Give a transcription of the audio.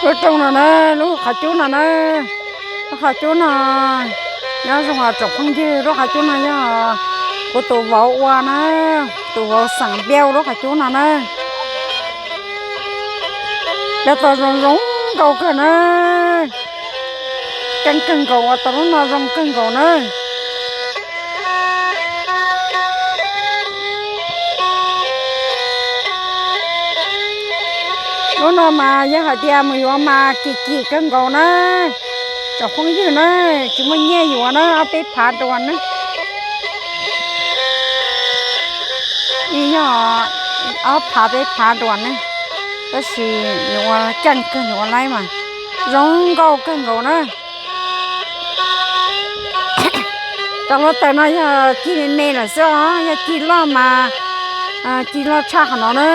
Lub rooj no na, lub qhov cub no na, lub qhov cub no nyob zoo tsoom phooj ywg, lub qhov cub no yog kuv tus vauv ua na, tus vauv xeem Npiaj lub qhov cub no na. Lawv tau zoo zoo nkauj kawg na, keej kawg nkaus, ua tau lub no zoo kawg nkaus na. Lub no mas yog hais tias mus yuav mas kim kim kawg nkaus na, tsoom phooj ywg na, tsis muaj nyiaj yuav na, ob peb phav dua na. Yog ob phav peb phav dua ne, tab sis nws ua keej kawg, nws ua laib mas zoo nkauj kawg nkaus na. Cov hluav taws no yog ci me me lawm xwb os, yog ci loj mas ci loj tshaj qhov no na.